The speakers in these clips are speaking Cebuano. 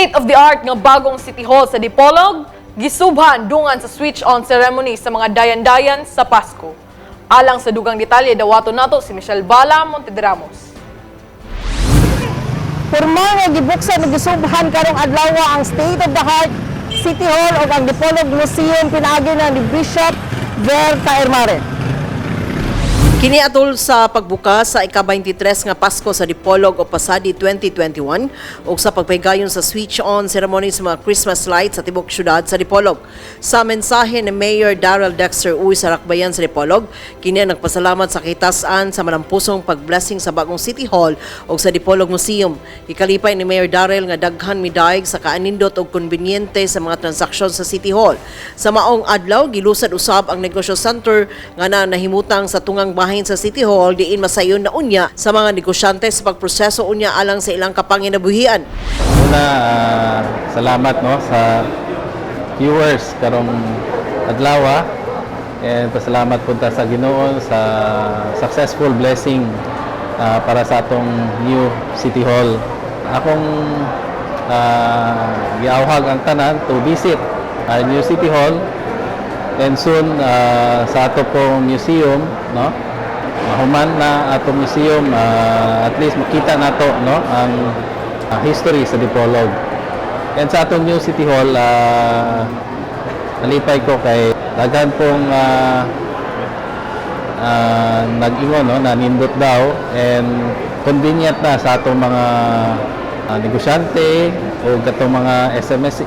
State-of-the-art nga bagong City Hall sa Dipolog, gisubhan dungan sa switch-on ceremony sa mga dayan-dayan sa Pasko. Alang sa dugang detalye, dawato nato si Michelle Bala Montederamos. Pormal nga gibuksan ug gisubhan karong adlaw ang state of the art City Hall ug ang Dipolog Museum pinaagi na ni Bishop Ver Caermare. Kini atol sa pagbukas sa ika-23 nga Pasko sa Dipolog o Pasadi 2021 ug sa pagpaygayon sa switch on ceremony sa mga Christmas lights sa tibok syudad sa Dipolog. Sa mensahe ni Mayor Darrell Dexter Uy sa Rakbayan sa Dipolog, kini ang nagpasalamat sa kitas-an sa malampusong pagblessing sa bagong City Hall ug sa Dipolog Museum. Ikalipay ni Mayor Darrell nga daghan midayeg sa kaanindot ug konbinyente sa mga transaksyon sa City Hall. Sa maong adlaw, gilusad usab ang negosyo center nga na nahimutang sa tungang bahin sa City Hall diin masayon na unya sa mga negosyante sa pagproseso unya alang sa ilang kapanginabuhian. Una, salamat, no, sa viewers karong adlaw and pasalamat punta sa Ginoo sa successful blessing para sa atong new City Hall. Akong giawhag ang tanan to visit our new City Hall and soon sa ato pong museum, no, mahuman na atong museum, at least makita nato, no, ang history sa Dipolog. And sa atong new City Hall, nalipay ko kay daghan pong nag-ingon, no, na nindot daw and convenient na sa atong mga negosyante o katong mga SMS,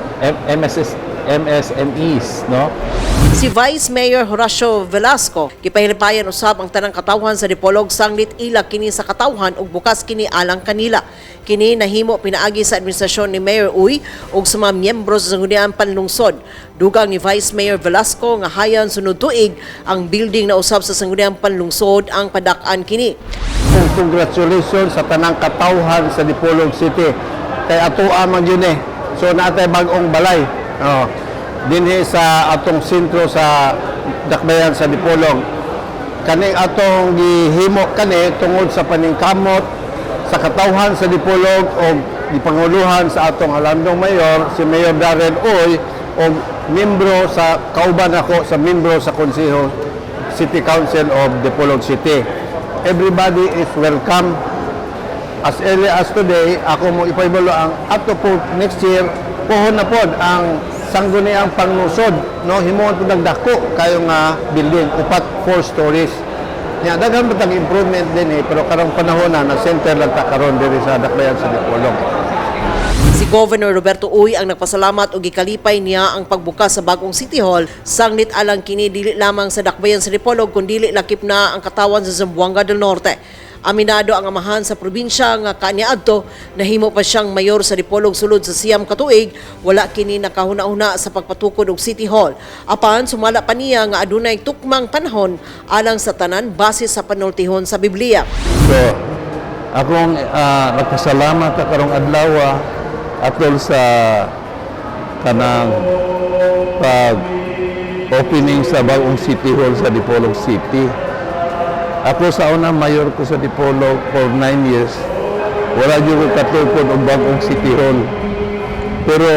MSS, MSMEs, no. Si Vice Mayor Horacio Velasco gipahilipayan usab ang tanang katawhan sa Dipolog sanglit ila kini sa katawhan ug bukas kini alang kanila. Kini nahimo pinaagi sa administrasyon ni Mayor Uy ug sa mga miyembro sa Sangguniang Panlungsod. Dugang ni Vice Mayor Velasco nga hayan sunod tuig ang building na usab sa Sangguniang Panlungsod ang padak-an kini. Congratulations sa tanang katawhan sa Dipolog City. Kay atoa man yun eh. So naatay bag-ong balay. Oh. Dinhi sa atong sentro sa Dakbayan sa Dipolog. Kani atong gihimo kani tungod sa paningkamot sa katawhan sa Dipolog o gipanguluhan sa atong halandong mayor, si Mayor Darren Uy, o membro sa kauban ako sa membro sa Konseho City Council of Dipolog City. Everybody is welcome. As early as today, ako mo ipaibalo ang ato po next year, pohon na pod ang Sangguniang Pangnusod, no, himuon po nagdako kayo nga building, upat, four stories. Nya daghan pa tag improvement din eh, pero karong panahon na na center lang ta karon diri sa Dakbayan sa Dipolog. Si Governor Roberto Uy ang nagpasalamat ug gikalipay niya ang pagbukas sa bagong City Hall sanglit alang kini dili lamang sa Dakbayan sa Dipolog kundi lakip na ang katawan sa Zamboanga del Norte. Aminado ang amahan sa probinsya nga kaniadto nahimo pa siyang mayor sa Dipolog sulod sa 9 ka tuig, wala kini nakahuna-huna sa pagpatukod og City Hall. Apan sumala pa niya nga adunay tukmang panahon alang sa tanan base sa panultihon sa Biblia. So, akong nagpasalamat ka karong adlaw atol sa kanang pag opening sa bagong City Hall sa Dipolog City. Ako sa una, mayor ko sa Dipolog for 9 years. Wala jud ko katukod og bagong City Hall. Pero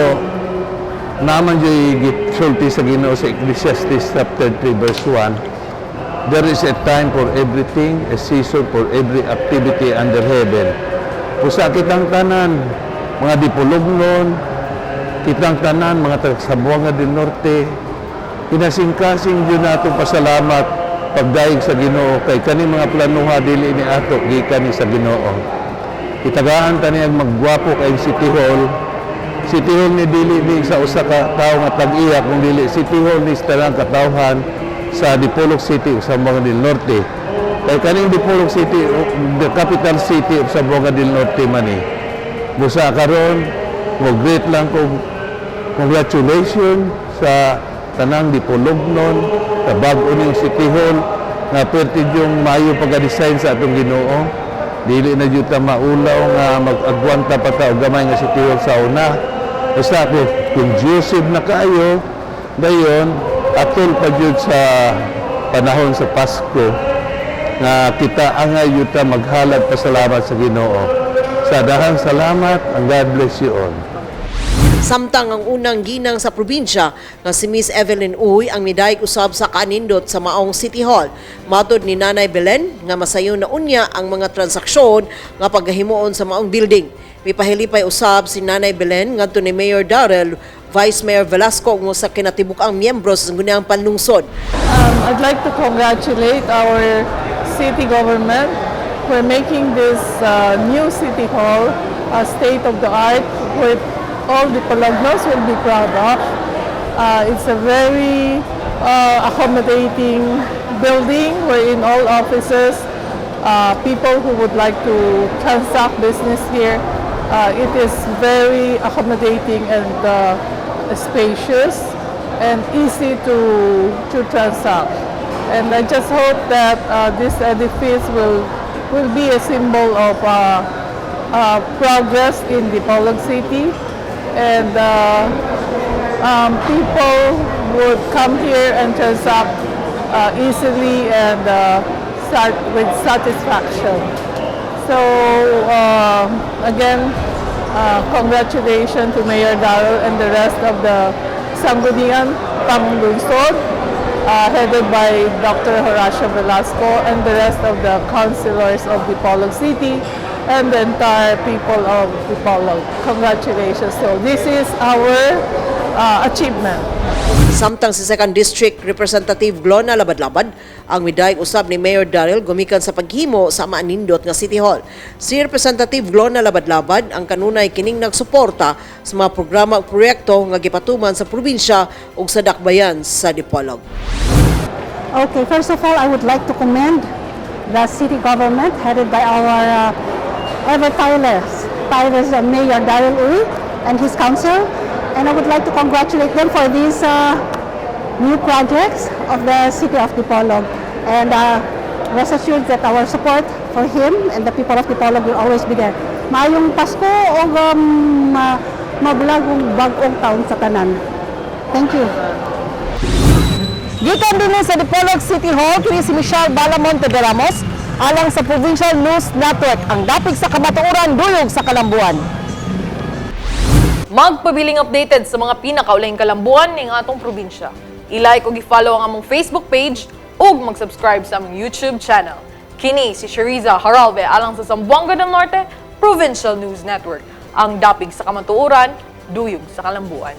naman jud gisulti sa Ginoo sa Ecclesiastes chapter 3 verse 1. There is a time for everything, a season for every activity under heaven. Usa kitang tanan, mga Dipolognon, kitang tanan, mga taga Zamboanga del Norte, kinasing-kasing jud nato pasalamat pagdayeg sa Ginoo kay kani mga planuha dili ni ato, gikan ni sa Ginoo. Itagaan ta niya maggwapo kay City Hall. City Hall ni dili ni sa usa ka tawo nga tag-iya kung dili City Hall ni sa tanang katawhan sa Dipolog City ug Zamboanga del Norte. Kay kaning Dipolog City, the capital city of Zamboanga del Norte man ni. Busa karon mo great lang ko, congratulations sa tanang Dipolognon sa bag-o ning City Hall nga perti yung maayo pagka-design sa atong Ginoo. Dili na jud ta maulaw nga mag-agwanta pa ta og gamay nga City Hall sa una. Basta ako conducive na kaayo dayon atol pa jud sa panahon sa Pasko nga kita angay jud ta maghalad pasalamat sa Ginoo. Sa dahang salamat and God bless you all. Samtang ang unang ginang sa probinsya nga si Miss Evelyn Uy ang midayeg usab sa kanindot sa maong City Hall. Matod ni Nanay Belen nga masayon na unya ang mga transaksyon nga paghimuon sa maong building. Mipahilipay usab si Nanay Belen ngadto ni Mayor Darrell, Vice Mayor Velasco ug sa kinatibuk-ang miyembro sa Sangguniang Panlungsod. I'd like to congratulate our city government for making this new city hall a state of the art where all the Dipolognos will be proud of. It's a very accommodating building wherein all offices, people who would like to transact business here, it is very accommodating and spacious and easy to transact. And I just hope that this edifice will be a symbol of progress in Dipolog City and people would come here and transact easily and start with satisfaction. So again, congratulations to Mayor Darrell and the rest of the Sangguniang Panglungsod, headed by Dr. Horacio Velasco and the rest of the councilors of Dipolog City and the entire people of Dipolog. Congratulations. So this is our achievement. Samtang si 2nd District Representative Glona Labadlabad ang midayeg usab ni Mayor Darrell gumikan sa paghimo sa maanindot nga City Hall. Si Representative Glona Labadlabad ang kanunay kining nagsuporta sa mga programa ug proyekto nga gipatuman sa probinsya ug sa dakbayan sa Dipolog. Okay, first of all, I would like to commend the city government headed by our ever tireless Mayor Darrell Uy and his council. And I would like to congratulate them for these new projects of the city of Dipolog. And rest assured that our support for him and the people of Dipolog will always be there. Maayong Pasko o mabulagong bag-ong taon sa tanan. Thank you. Gikan dinhi sa Dipolog City Hall, kini si Michelle Balamonte de Ramos, alang sa Provincial News Network, ang dapig sa kamatuoran, duyog sa kalambuan. Magpabiling updated sa mga pinakaulahing kalambuan ning atong probinsya. I-like ug i-follow ang among Facebook page ug mag-subscribe sa among YouTube channel. Kini si Shariza Haralve alang sa Zamboanga del Norte Provincial News Network. Ang dapig sa kamatuoran, duyog sa kalambuan.